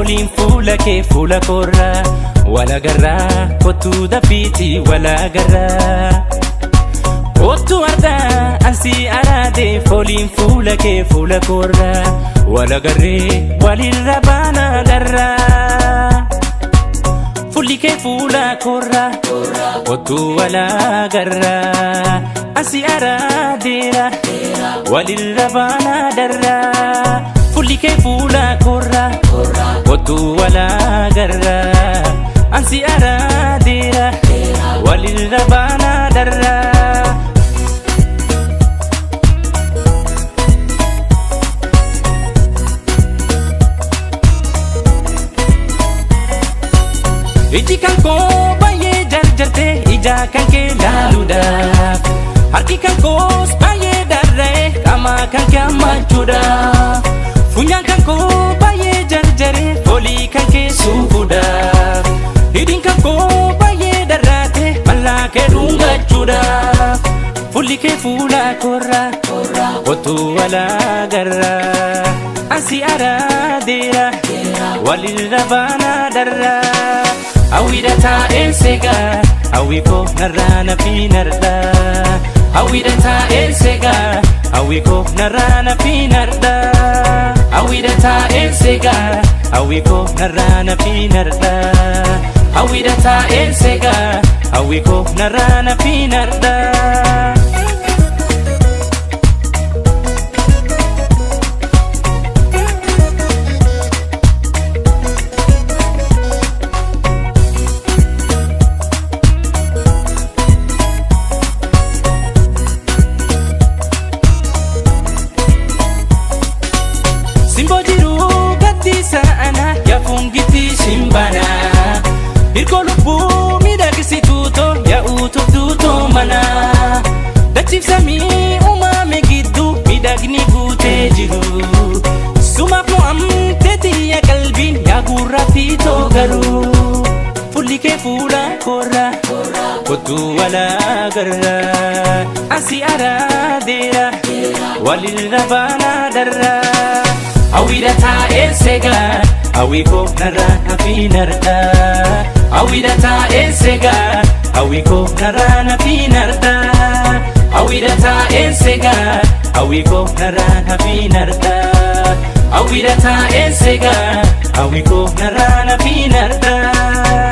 Fooliin fuula kee fuula koorraa walagarraa kottuu dafiitii walagarraa. Kottu ardaa ansii araadee fooliin fuula kee fuula koorraa walagarree walirra baanaa darraa. Fuulli kee fuula koorraa kottu walagarraa ansii araadeera walirra baanaa darraa. Fuulli kee fuula koorraa kottu walagarraa ansii araadeera walirra baanaa darraa. Iji kan koo baay'ee jarjartee ija kan kee laaluudhaaf harki kan koos baay'ee darra'ee qaama kan kee hammachuudhaaf funyaan kan koo baay'ee jarjaree foolii kan kee suufuudhaaf hidhiin kan koo baay'ee darraatee mallaa kee dhungachuudhaaf fuulli kee fuula koorraa kottu walagarraa ansi araadeera walirra baanaa darraa. Hawwiidha taa'ee seegaa hawwi koo narraa na fiinarraa. Hawwiidha taa'ee seegaa hawwi koo narraa na fiinarraa. Hawwiidha taa'ee seegaa hawwi koo narraa na fiinarraa. Hawwiidha taa'ee seegaa hawwi koo narraa na fiinarraa. Simboo jiruu gaddisa ana yaafungiti shimbana. Hirkoo lubbuu miidhagsituu too yaa'uutuuf duutoo mana. Dachiifsamii uumame gidduu miidhagni guutee jiru. Sumaaf mo'amtee xiyya qalbiin yaa gurraattii too garuu. Fuulli kee fuula koorraa kottu walagarraa ansi araadeera walirra baanaa darraa. Hawwiidha taa'ee seegaa hawwi koo narraa hafiinarraa. Hawwiidha taa'ee seegaa hawwi koo narraa hafiinarraa. Hawwiidha taa'ee seegaa hawwi koo narraa hafiinarraa. Hawwiidha taa'ee seegaa hawwi koo narraa hafiinarraa.